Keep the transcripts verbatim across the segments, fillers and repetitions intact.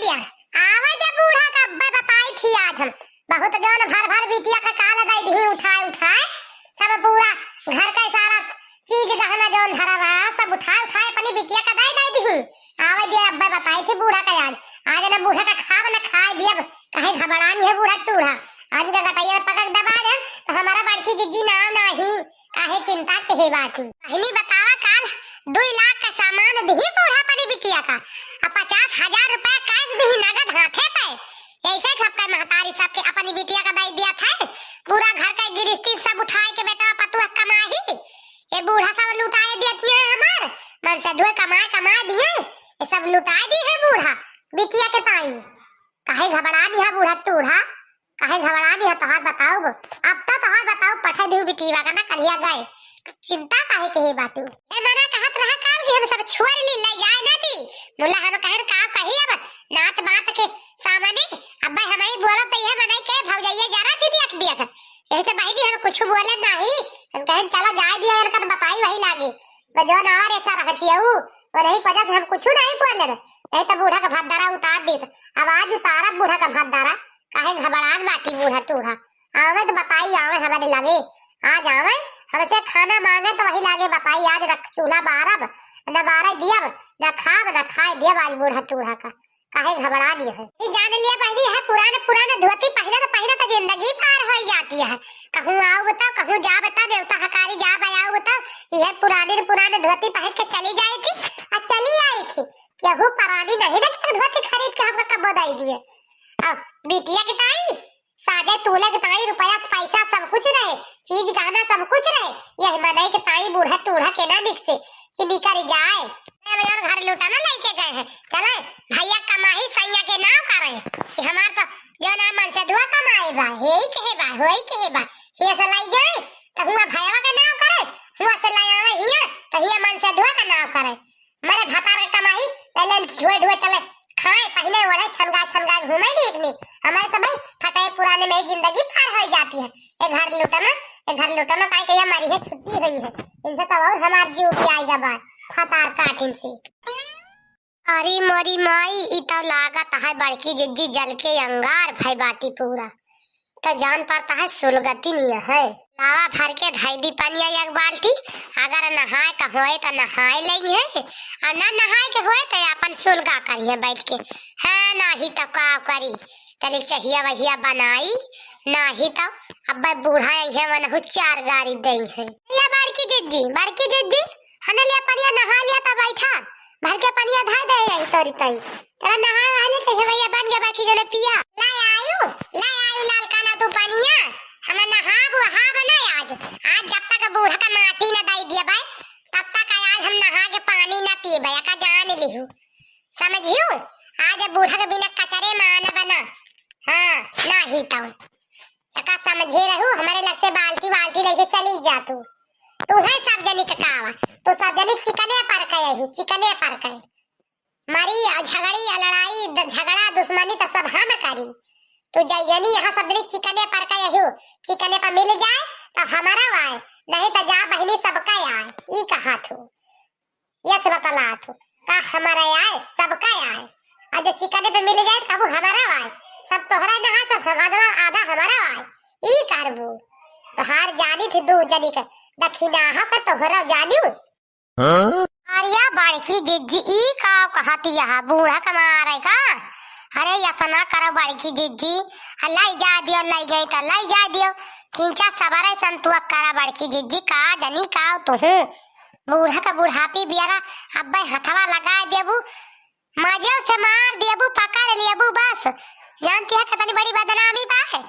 आवे दे बूढ़ा का अब्बे बताई थी आज हम। बहुत जौन भर भर बिटिया का काल दई दिही उठाए उठाए। सब पूरा घर का सारा चीज गहना जौन धरा रहा सब उठाए उठाए अपनी बिटिया का दई दई दिही। आवे दे अब्बे बताई थी बूढ़ा का आज। आज ना बूढ़ा का खाब ना खाए दियब। काहे घबरानी है बूढ़ा टूढ़ा। आज का गटैया पकड़ दबा दे तो हमारा बड़की जिज्जी नाव नाही। काहे चिंता के हे बाटी। बहिनी बतावा काल दुई लाख का सामान दिही बूढ़ा अपनी बिटिया का। अब पचास हजार रुपया कैश दिही नगद हाथे पे। ऐसे सबका महतारी सबके अपनी बिटिया का दई दिया था। पूरा घर का गिरस्ती सब उठाए के बेटा पतुआ कमाही। ये बूढ़ा सब लुटाए देती है हमार। मन से धुए कमाए कमाए दिए। ये सब लुटाए दी है बूढ़ा। बिटिया के ताई। काहे घबरा दिया बूढ़ा टूढ़ा। काहे घबरा दिया तोहार बताउब। अब तो तोहार बताउब पठे दिहु बिटिया का ना कलिया गए। चिंता काहे के हे बाटू। ए मना कहत रहा काल कि हम सब छोड़ ली ले जाए ना दी। मुला हम कहन का कही अब नात बात के सामने। अब भाई हमारी बोलत तो यह मनाई के भौजैया जरा थी देख दिया था। यही से बहिनी हम कुछ बोले नाही। हम कहन चला जाए दिया इनका तो बताई वही लागे। वो जो ना और ऐसा रह चियाऊ। वो नहीं वजह से हम कुछ नहीं बोले। नहीं तो बूढ़ा का भद्दारा उतार दी। अब आज उतारा बूढ़ा का भद्दारा। काहे घबरान बाटी बूढ़ा टूढ़ा। आवे तो बताई आवे हमारे लगे। आज आवे हमसे खाना मांगे तो वही लागे बताई आज रख चूल्हा बारब। न बारे दियब। न खाब न खाए दियब आज बूढ़ा टूढ़ा का। काहे घबरा दिए है। ये जान लिया बहिनी है पुराने पुराने धोती पहना तो पहना तो जिंदगी पार हो जाती है। कहूँ आओ बताओ कहूँ जा बताओ देवता हकारी जा बजाओ बताओ। ये पुराने पुराने धोती पहन के चली जाई थी। और चली आई थी। केहू परानी नहीं ना कि धोती खरीद के हमका कब्बो दई दिए। अब बिटिया के ताई, साजे तूले के ताई रुपया पैसा सब कुछ रहे, चीज गहना सब कुछ रहे, यह मनई के ताई बूढ़ा टूढ़ा के ना निकसे कि निकर जाए। ए भैया घर लुटाना लइके गए हैं, चले भैया कमाही सैया के नाव करे कि हमार तो जो ना मन से दुआ कमाए बा, हे ही कहे बा, हो ही कहे बा, हे से लाई जाए तो हुआ भैया के नाव करे, हुआ से लाई आवे हिया तो हिया मन से दुआ का नाव करे। मरे भतार के कमाई, पहले ढुए ढुए चले, खाए, पहने, ओढ़े, छनगाए, छनगाए घूमे नीक नीक। हमारे सब भाई फटे पुराने में ही जिंदगी पार हो जाती है। ये घर लुटना, ये घर लुटना, काहे के ये मरी है, छुट्टी हुई है। इनसे तो और हमार जीव भी आएगा बाहर, भतार काटिन से। अरे मोरी माई, ई तो लागत है बड़की जिज्जी जल के अंगार भई बाटी पूरा। तो जान पड़ता है सुलगती नहीं है। लावा भर के धई दी पनिया एक बाल्टी, अगर नहाए तो होए तो नहाए लेंगे, और ना नहाए के होए तो अपन सुलगा करिए बैठ के। हाँ, नाही तो का करी, चली चहिया वहिया बनाई, नाही तो अब बूढ़ा आई है, वनहु चार गारी दई है। या बड़की जिज्जी, बड़की जिज्जी, हने लिया पनिया नहा लिया तो बैठा, भर के पनिया धई दे यही तोरी तई। तेरा नहाए वाले तो ये भैया बन गया बाकी जने पिया। ला आयु, ला आयु लाल काना तू पनिया। हम नहाब वहाब ना आज। आज जब तक बूढ़ा का माटी न दई दिया भाई, तब तक आज हम नहा के पानी ना पीबे, का जान लिहू। समझियो? आज बूढ़ा के बिना कचरे मान बना। हाँ, नाही तो। एका समझे रहू, हमारे लग से बाल्टी वाल्टी लेके चली जा तू। तू है सब जनी के कावा। तू सब जनी चिकने पर के रहू, चिकने पर के। मरी आ झगड़ी आ लड़ाई, द-, झगड़ा दुश्मनी तो सब हम करी। तू जैयनी यहाँ सब दिन चिकने पर के यही, चिकने पर मिल जाए तो हमारा आए, नहीं तो जा बहिनी सबका आए। ई कहा थू, यस बतला थू, का हमारा आए, सबका आए। और जो चिकने पे मिल जाए तब हमारा आए, सब तोहरा ना, सब हमारा आधा हमारा आए। ई करबू, तोहार जानी थी दू जनी के दखिनाहा का तोहरा जानी। हाँ? अरे बड़की जिज्जी, ई का कहती है? बूढ़ा के मारे का? अरे, ऐसा ना करो बड़की जिज्जी। आ, लाई जा दियो, लाई गई तो लाई जा दियो। तीन चार सबर ऐसन तू करा बड़की जिज्जी, का जनी का तुहू? बूढ़ा का बुढ़ापी बियारा, अब्बे हथवा लगा देबू, मजे से मार देबू, पकड़ लेबू बस। जानती है कितनी बड़ी बदनामी बा है?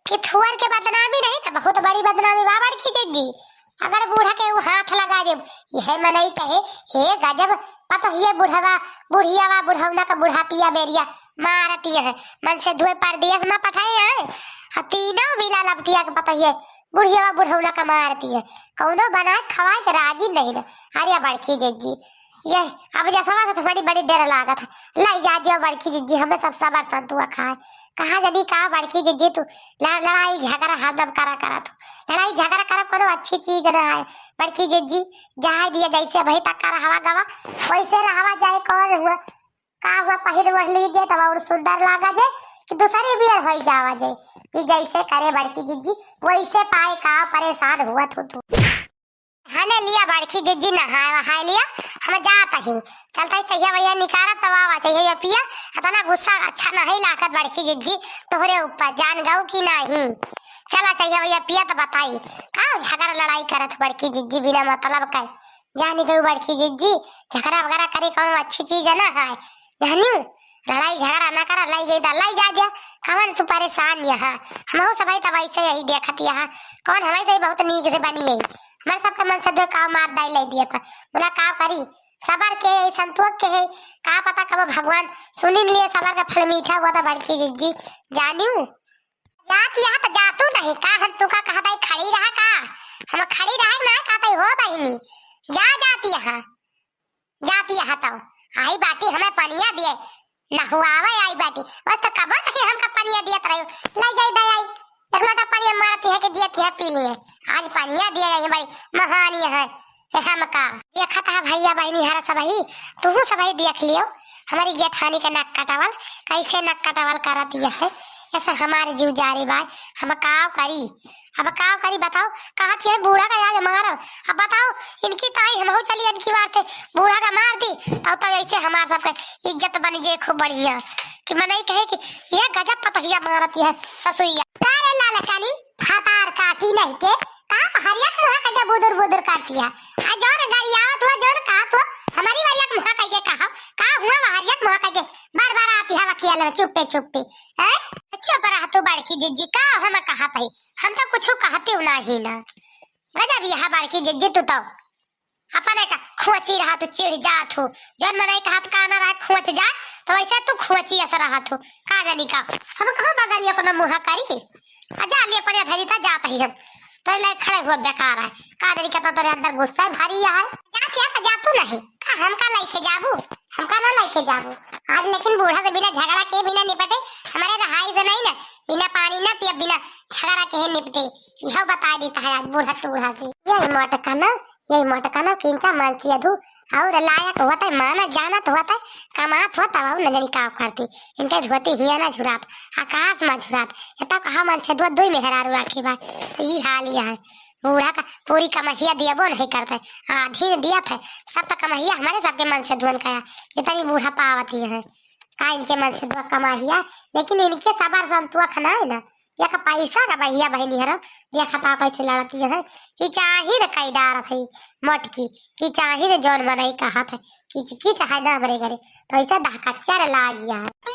कि थुअर के बदनामी नहीं तो बहुत बड़ी बदनामी बा बड़की जिज्जी। अगर बूढ़ा के वो हाथ लगा दे, यह मनई कहे, "हे गजब, पतोहिए बुढ़वा, बुढ़ियावा, बुढ़ौना का बुढ़ापिया बेरिया मारती है, मन से धुए परदेस में पठाए हैं।" आ तीनों मिला लपटिया के पतोहिए बुढ़ियावा, बुढ़ौना का मारती है, कौनो बनाए खवाए के राजी नहीं ना। अरे बड़की जिज्जी, ये अब जसवा से तो बड़ी, बड़ी डर लागत है। लाई जा दियो बड़की जिज्जी, हमें सब सबर संतुआ खाए। कहाँ जनी का बड़की जिज्जी तू लड़-, लड़ाई झगड़ा हरदम करा, करा तू। लड़ाई झगड़ा करब कोनो अच्छी चीज ना है। बड़की जिज्जी, जाए दिया जैसे अभी तक का रहवा गवा, वैसे रहवा जाए कौन हुआ। का हुआ, पहिर ओढ़ लीजे तब और सुंदर लागा जे, कि दूसरी बियर होई जावा जे। कि जैसे करे बड़की जिज्जी, वैसे पाए का परेशान हुआ तू तू। हने लिया बड़की जिज्जी, नहाए वहाए लिया, हम जात ही। चलता ही चहिया वहिया निकारा तब आवा, चहिया पिया, इतना गुस्सा अच्छा नहीं लागत बड़की जिज्जी तोहरे ऊपर, जान गऊ कि नहीं। चला चहिया वहिया पिया तो बताई, का झगड़ा लड़ाई करत बड़की जिज्जी बिना मतलब का। जानी गऊ बड़की जिज्जी, झगड़ा वगैरह करे कौनो अच्छी चीज है ना है, जानियो। लड़ाई झगड़ा ना करा, लाई गई तो लाई जा जा, कवन तू परेशान यहाँ। हमहू सब है तब ऐसे यही देखत यहाँ, कौन हमारे से बहुत नीक से बनी है, हमारे सबके मन से दो काव मार दाई लाई दिए पर। बोला का करी, सबर के है, संतोष के है, का पता कब भगवान सुनी लिए सबर का फल मीठा हुआ था बड़की जिज्जी, जानियो। जात यहाँ तो जातू नहीं का, हम तू का कहत है खड़ी रहा का, हम खड़ी रहा ना कहत है हो बहिनी, जा जात यहाँ, जात यहाँ तो आई बाटी हमें पनिया दिए, नहुआवे आई बाटी, बस तो कबो नहीं हमका पनिया दियत रही, ले जाई दे आई, एक लोटा पनिया मारती है कि दियत है पी लिए, आज पनिया दिए आई बड़ी महानी है। ए, हम का देखत है भैया बहिनी हरा सबही, तुहू सबही देख लियो, हमारी जेठानी के नक कटावल, कैसे नक कटावल करत ये है, ऐसे हमारे जीव जारी बाय, हम काव करी, अब काव करी बताओ, कहत ये बूढ़ा का आज मारब, अब बताओ, इनकी ताई हमहू चली इनकी बार थे, बूढ़ा का मार दी, तब तो ऐसे हमार सबके इज्जत बनी जे खूब बढ़िया, कि मनई कहे कि ये गजब पतहिया मारत ये ससुइया। का रे लालकानी, फतार काटी नहीं के, का हरियक मुहा कइके बुदुर बुदुर करती है। आ जौन गरियावत हुआ, जौन कहत हुआ, हमारी हरियक मुहा कइके कहा, का हुआ हरियक मुहा कइके, बार बार आती है वकिया लगे चुप्पे चुप्पे, हैं? अच्छा पर तू बड़की जिज्जी का हम कहत है, हम तो कुछ कहते हो नहीं ना। गजब यहाँ बड़की जिज्जी तू तो। अपने का खोची रहा तू चिढ़ जात हो, जौन मनई का हाथ काना रहा खोच जाए, तो वैसे तू खोची ऐसा रहा तू, का जानी का। हम कहाँ बगरिया अपना मुँह करी, आ जा ले अपने धरी था जात ही हम, तो ले खड़े हुआ बेकार है, का जानी का तो तेरे अंदर गुस्सा है भारी है। जात या तो जा तू नहीं, का हमका लइके जाबू, हमका ना लइके जाबू। आज लेकिन बूढ़ा से बिना झगड़ा के बिना निपटे, हमारे रहाई से नहीं ना, बिना पानी ना पिया, बिना झगड़ा के निपटे, यह बता देता है आज बूढ़ा टूढ़ा से। यही मोटका ना यही मोटका ना किंचा मानसी अधू, और लायक होत है, माना जानत होत है, कमात होत है, और न जानी का करती। इनके धोती हिया ना झुरात, आकाश मा झुरात। ये तो कहा मन से दो दुई मेहरारू राखी बा, तो ई हाल यह है। बूढ़ा का पूरी कमहिया दियबो नहीं करते, आधी दिया थे, सब तो कमहिया हमारे सबके मन से धुन कया। इतनी बूढ़ा पावती है, का इनके मन से दो कमहिया, लेकिन इनके सबर संतोष ना है ना, एक पैसा का भैया बहिनी हरो, देखत आप ऐसे लड़ती है कि चाहिर कई डार है मोटकी, कि चाहिर जौन मनई कहत है, किच किच है ना हमरे घरे, तो ऐसा दहकच्चर लाग गया है।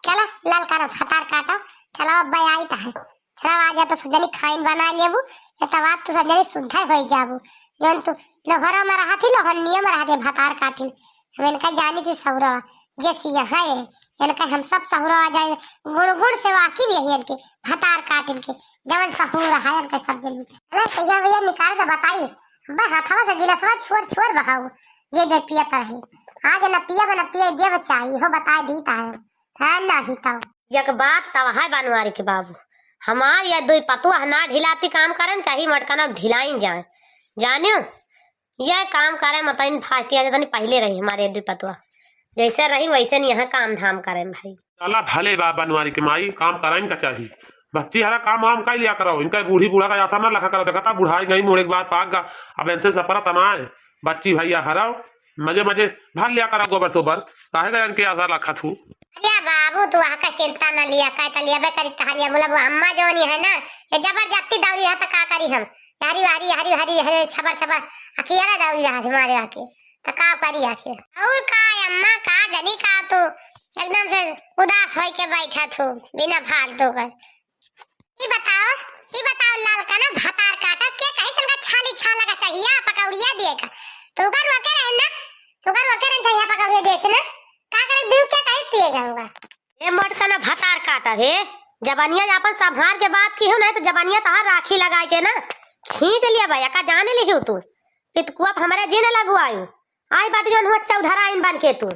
चला, लाल करो, फतार काटो, चला, अब आई तो है, चला, आ जा तो सब जनी खाइन बना लेबू, ये तो बात तो सब जनी सुद्धा हो जाबू, जौन तू लोहरा में रहा थी, लोहनिया में रहा थे, भतार काटिन, हम इनका जानी थी सौरा, जैसी यहाँ है, इनका हम सब सहुरा आ जाए, गुण गुण से वाकिफ यही इनके, भतार काट इनके, जवन सहूर है इनका सब जल्दी। अरे सैया भैया निकाल के बताई, बे हथवा से गिलासवा छोर छोर बहाऊ, ये जो पियत रही, आज न पिया न पिया देव चाहिए हो, बताए दी ताए, है नहीं तो। एक बात तब है बनवारी के बाबू, हमार ये दुई पतुआ ना ढिलाती काम करन, चाहे मटका ना ढिलाइन जाए, जानियो। यह काम करे मतइन फास्टिया जतनी पहिले रही हमारे दुई पतुआ। जैसे रही वैसे नहीं यहाँ काम धाम करे भाई। चला भले बा बनवारी के माई, काम कराइन का चाही। बच्ची हरा काम वाम कर लिया करो, इनका बूढ़ी बूढ़ा का आशा ना रखा करो। देखता बुढ़ाई गई मुड़े के बाद पाक गा, अब इनसे सपरा तनाए। बच्ची भैया हराओ, मजे मजे भर लिया करा गोबर सोबर, काहे गया इनके आशा रखा थू। अरे बाबू तू वहाँ का चिंता न लिया, कह तो लिया बे करी तहरिया बोला वो अम्मा जो नहीं है ना, ये जबरदस्ती दौरी है तो का करी हम। हरी हरी हरी हरी हरी छबर छबर अकियारा दौरी रहा थे मारे आके। तो का करी आखिर? और का अम्मा, का जनी का तू एकदम से उदास होई के बैठा थू बिना फालतू कर। ई बताओ, ई बताओ लाल का ना भतार काटा के कहीं से का छाली छाला का चाहिए पकौड़िया दिए का? तू कर रोके रहे ना, तू कर रोके रहे चाहिए पकौड़िया दिए से ना? का करे दू के कहीं दिए जाऊंगा? ए मोटका ना भतार काटा हे, जबनिया आपन संभार के बात की हो, नहीं तो जबनिया तहार राखी लगाए के ना खींच लिया भैया का जाने लिही तू। पितकुआ पे हमरे जी न लगुआयु। आई बाटी जौन हुआ चौधराइन बन के तू।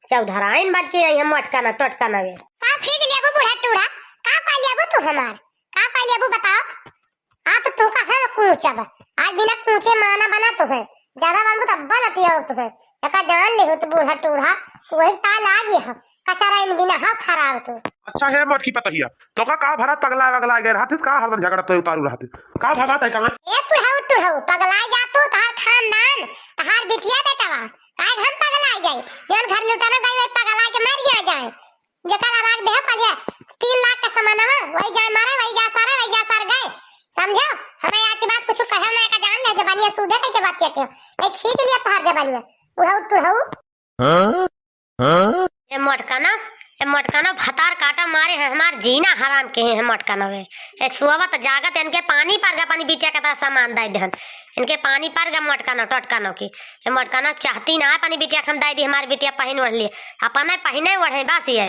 चौधराइन बन के आई हम मोटका ना टोटका ना वे। का खींच लेबू बूढ़ा टूढ़ा? का पा लेबू तू हमार? का पा लेबू बताओ? आ तो तू का है कूचब। आज बिना कूचे माना बना तू है। ज्यादा बनबू तब बन अतिया तू है। एका जान ले हो तो बूढ़ा टूढ़ा, वही ताल आ गया हो। कचरा इन बिना हो खराब तू। अच्छा हे मोटकी पतहिया, तो का, का भरा पगला वगला गए रहतिस, का हरदम झगड़ा तो उतारू रहतिस, का भगात है कहाँ? ए टूढ़ऊ, टूढ़ऊ, पगला जा तू, तहार खानदान, तहार बिटिया बेटवा, काहे हम पगला जाए? जौन घर लुटाना गई, वही पगला के मर गया जाए। जेकर राख देह पहिले तीन लाख का सामानवा, वही जाए मारे, वही जा सारे, वही जा सर गए। समझो? हमें आज के बाद कुछ कहे ना, का जान ले, जबानिया सूधे कह के बात किया क्यों? नहीं खींच लिया तहार जबानिया, बुढ़ऊ टुढ़ऊ। ए मोटकना, ए मोटकना, भतार काटा मारे हैं, हमार जीना हराम के हैं मोटकना वे। ए सोवत जागत इनके पानी पर गा, अपनी बिटिया के तरह सामान दे देहन। इनके पानी पर गा मोटकना, टोटकना की। ए मोटकना चाहती ना है अपनी बिटिया के हम दे दी, हमारी बिटिया पहिन ओढ़ लिए। अपने पहिने ओढ़े बस ये।